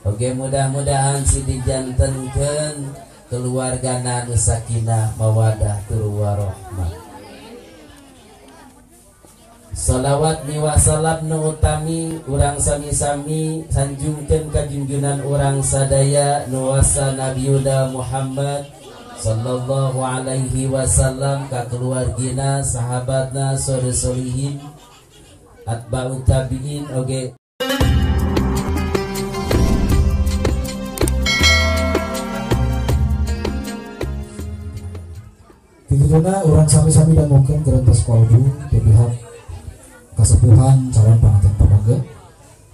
Oke, mudah-mudahan si dijantenkeun keluarga nu sakinah mawadah tur warahmah. Salawat miwah salam nu utami urang sami-sami sanjungkeun ka junjunan urang sadaya nu wasa Nabiyuna Muhammad sallallahu alaihi wasallam ka keluargina, sahabatna, sore-solihin, atba'ut tabi'in. Oke. Begituna urang sami-sami dangukeun gerentas kalbu di pihak kasepuhan calon panganten pamoga.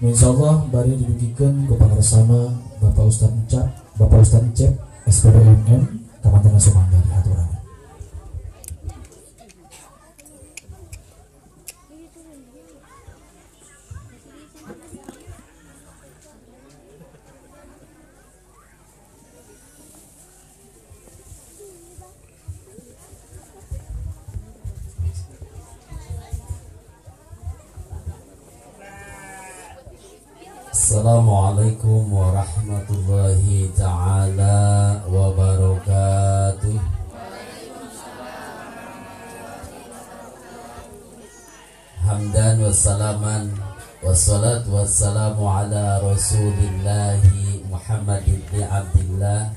Insyaallah bari didugikeun ku pangaresana Bapak Ustaz Encap, Bapak Ustaz Encep SPDMM Kamantana Sumangga diaturan. Assalamualaikum warahmatullahi ta'ala wabarakatuh. Hamdan wassalaman wassalatu wassalamu ala rasulillahi Muhammad ibn Abdillah.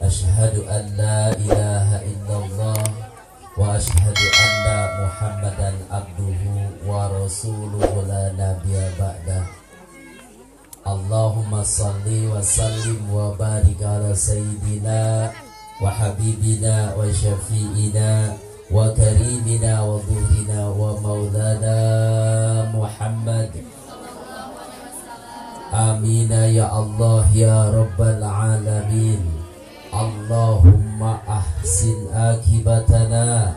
Ashhadu an la ilaha illallah wa ashhadu anna Muhammadan abduhu wa rasuluhu la nabiyya ba'dah. Allahumma salli wa sallim wa barik ala sayyidina wa habibina wa syafi'ina wa karimina wa dhuhrina wa maulana Muhammad. Amina ya Allah ya Rabbal alamin. Allahumma ahsin akibatana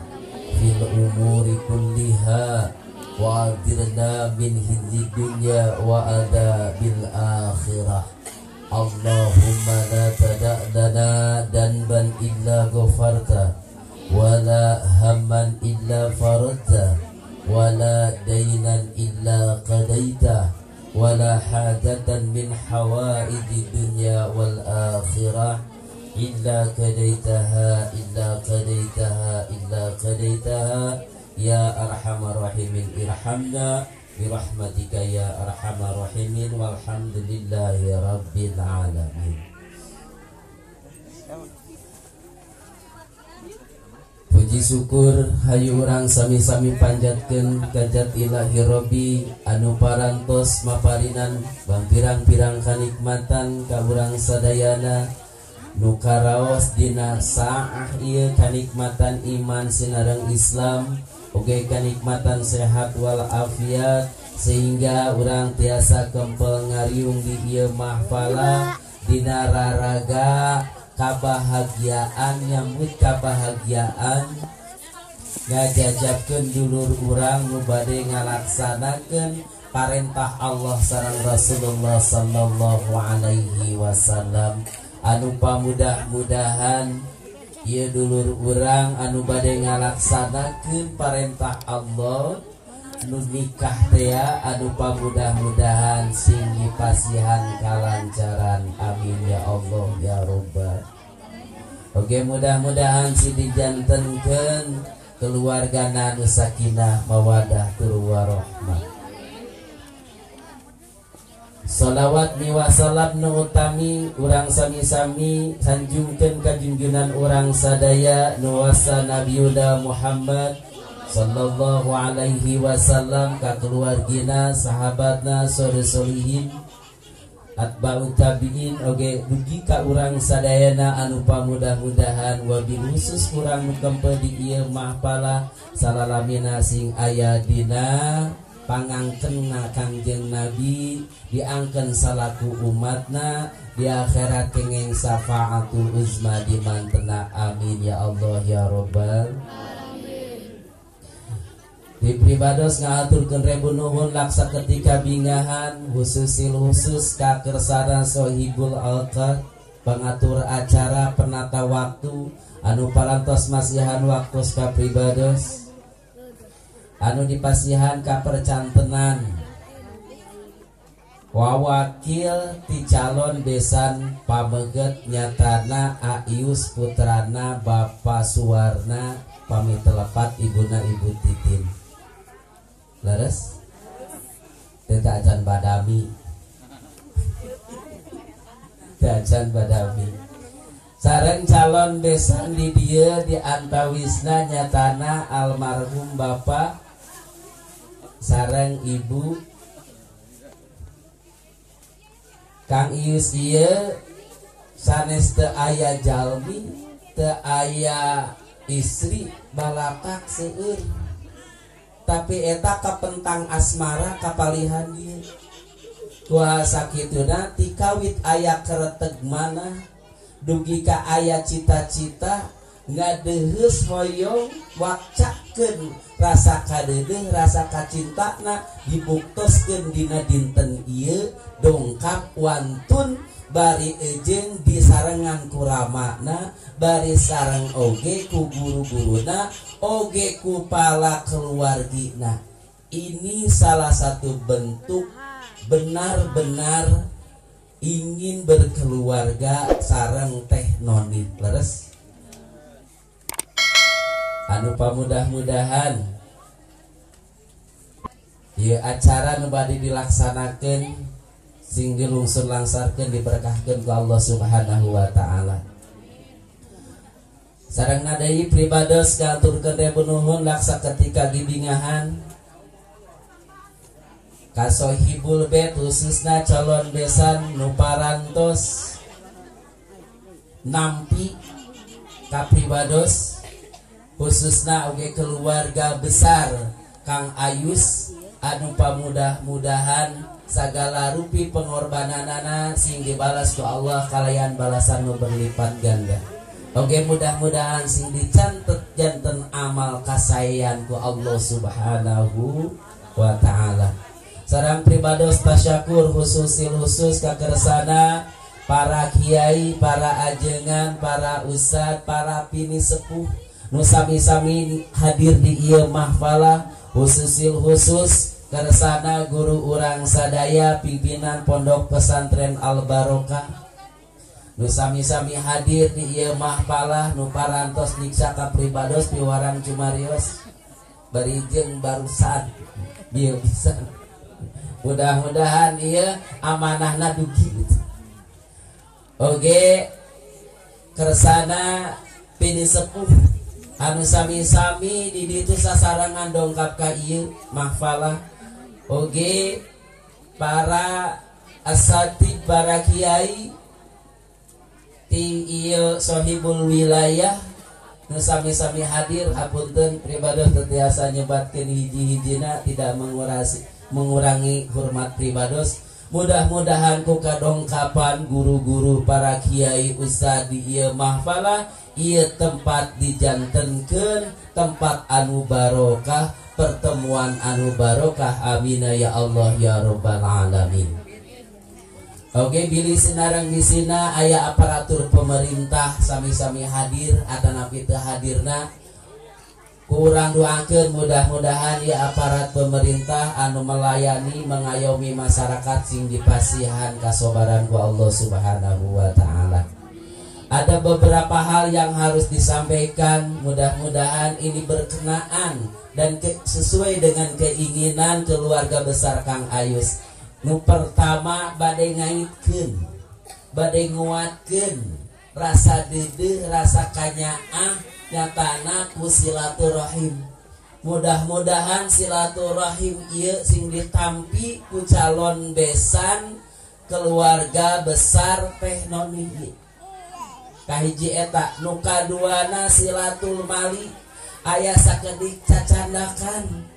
fil umuri kulliha wa adirna min hizzi dunya wa adabil akhirah. Allahumma la tada' lana danban illa ghafarta, wa la hamman illa faradta, wa la daynan illa qadaita, wa la hajatan min hawaiji dunya wal akhirah illa qadaitaha illa qadaitaha illa qadaitaha. Ya arhamar rahimin irhamna birahmatika ya arhamar rahimin. Walhamdulillahi rabbil alamin. Puji syukur hayu urang sami-sami panjatkeun kajat ilahi Rabbi anu parantos maparinan bang pirang-pirang kanikmatan ka urang sadayana nu karaos dina saah ieu kanikmatan iman sinareng Islam. Oke, kanikmatan sehat walafiat sehingga urang tiasa kempel ngariung di ieu mahfala dina raraga kabahagiaan nyambut kabahagiaan ngajajabkeun dulur urang nu bade ngalaksanakeun parentah Allah sareng Rasulullah sallallahu alaihi wasallam. Anu pamudah-mudahan ieu dulur urang anu bade ngalaksanakeun parentah Allah nu nikah teh anu pamudah-mudahan sing dipasihan kalancaran. Amin ya Allah ya Rabbal. Oke, mudah-mudahan si dijantenkeun keluarga nu sakinah mawadah tur warahmah. Salawat miwah salam nu utami urang sami-sami sanjungkeun ka junjunan urang sadaya nu wasa Nabiyuna Muhammad sallallahu alaihi wasallam ka keluargina, sahabatna, sore-solihin, atba'ut tabi'in. Oge dugi ka urang sadayana anu pamudah-mudahan wabil khusus urang nu kempel di ieu mahfala salalamina sing aya dina pangangkenna Kangjeng Nabi diangken salaku umatna di akhirat kenging syafaatul uzma di mantena. Amin ya Allah ya Rabbal alamin. Di pribados ngaturkeun rebu nuhun laksa ketika bingahan khususil khusus ka kersana sohibul alqad pengatur acara penata waktu anu parantos masihan waktu ka pribados anu dipasihan ka percantenan Wawakil ti calon besan pameget nyatana Aius putrana Bapak Suwarna pamit telepat ibuna Ibu Titin. Leres? Teu acan badami. Teu acan badami. Sareng calon besan di dieu di antawisna nyatana almarhum Bapak sareng Ibu Kang Ius ieu sanes teu aya jalmi, teu aya istri, balakak seueur. Tapi eta kapentang asmara kapalihan ieu. Kuasa kituna ti kawit aya kereteg mana dugi ka aya cita-cita ngadeheus hoyong wakcakeun rasa kadeudeuh rasa kacintana dibuktoskeun dina dinten ieu dongkap wantun bari ejeung disarengan ku ramana bari sareng oge ku guru-guruna oge ku pala keluargina. Ini salah satu bentuk benar-benar ingin berkeluarga sareng teh noni. Leres? Anu pamudah-mudahan ieu acara nu bade dilaksanakeun sing dilungsur langsarkeun diberkahkeun ku Allah Subhanahu wa taala. Sareng deui pribados kahaturkeun ribu nuhun laksa ketika gibingahan ka sohibul bait khususna calon besan nu parantos nampi ka pribados khususna oge keluarga besar Kang Ayus anu pamudah-mudahan sagala rupi pengorbananana sing dibalas ku Allah kalayan balasan nu berlipat ganda. Oge mudah-mudahan sing dicantet janten amal kasayan ku Allah Subhanahu wa taala. Sareng pribados tasyakur khususil khusus kakersana para kiai, para ajengan, para ustad, para pini sepuh nu sami-sami hadir di ieu mahfalah, khususil khusus kersana guru urang sadaya pimpinan pondok pesantren Al Barokah nu sami-sami hadir di ieu mahfalah nu parantos nyiksa ka pribados piwarang cumarios bari jeung barusan bieu pisan. Mudah-mudahan ieu amanahna dugi gitu. Oge kersana pini sepuh anu sami-sami di ditu sasarangan dongkap ka ieu mahfalah. Oge para asatid, para kiai ti ieu sohibul wilayah nu sami-sami hadir. Hapunten pribados teu tiasa nyebatkeun hiji-hijina tidak mengurangi hormat pribados. Mudah-mudahan ku kadongkapan guru-guru para kiai ustad di ieu mahfalah ieu tempat dijantenkeun tempat anu barokah, pertemuan anu barokah. Amin ya Allah ya rabbal alamin. Oke, bilih sinareng disina aya aparatur pemerintah sami-sami hadir atanapi teu hadirna kurang doakeun mudah-mudahan ya aparat pemerintah anu melayani mengayomi masyarakat sing dipasihan kasobaran ku Allah Subhanahu wa taala. Ada beberapa hal yang harus disampaikan, mudah-mudahan ini berkenaan dan sesuai dengan keinginan keluarga besar Kang Ayus. Nu pertama bade ngaitkeun, bade nguatkeun rasa deudeuh, rasa kanyaah nyatana ku silaturahim. Mudah-mudahan silaturahim ieu sing ditampi ku calon besan keluarga besar teh noni. Kahiji eta, nu kaduana silatul mali aya sakedik cacandakan.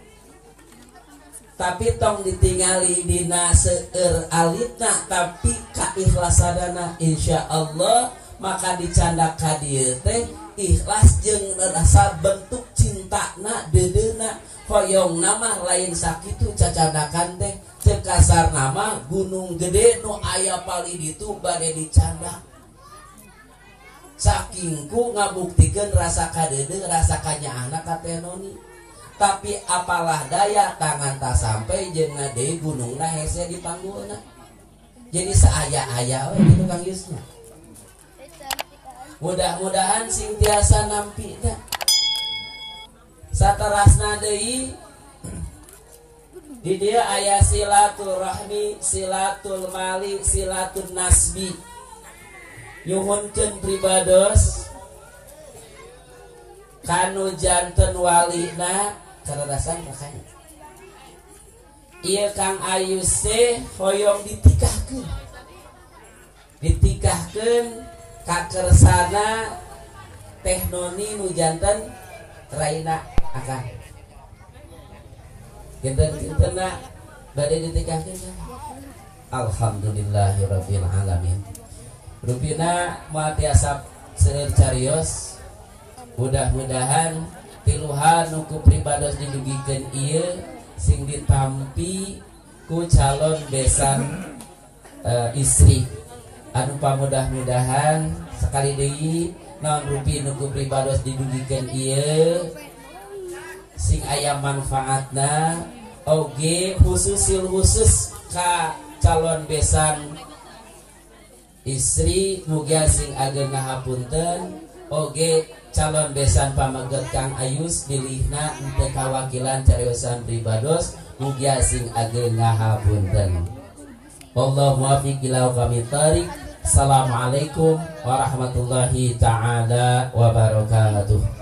Tapi tong ditingali dina seueur alitna tapi kaikhlasanana insyaallah maka dicandak ka dieu teh ikhlas jeung rasa bentuk cintana dedeuna hoyong nama lain sakitu cacandakan teh cek kasar nama gunung gede nu aya palih ditu bade dicandak. Sakingku ngabuktikeun rasa kadeudeuh rasa kanyaahna ka teh noni. Tapi apalah daya tangan tak sampai jeung ngadei gunungna hese dipanggulna. Jadi saaya-aya we gitu Kang Yusnya. Mudah-mudahan sing tiasa nampi dah. Saterasna deui di dia aya silaturahmi, silatul mali, silatun nasbi. Nyuhunkeun pribados kanu janten walina karadasan kakaknya. Ieu Kang Ayus teh hoyong ditikahkeun. Ditikahkeun kakersana Teh Noni nu janten raina akang. Kinten-kintenna bade ditikahkeun. Alhamdulillahirabbil alamin. Rupina moal tiasa seueur carios. Mudah-mudahan tiluhan nu ku pribados didugikeun ieu sing ditampi ku calon besan istri. Anu pamudah-mudahan sekali deui naon rupi nu ku pribados didugikeun ieu sing aya manfaatna oge khususil khusus ka calon besan istri mugia sing ageng ngahapunten oge calon besan pameget Kang Ayus bilihna henteu kawakilan cariosan pribados mugia sing ageng ngahapunten. Wallahu muwaffiq ila aqwamit thariq. Assalamualaikum warahmatullahi taala wabarakatuh.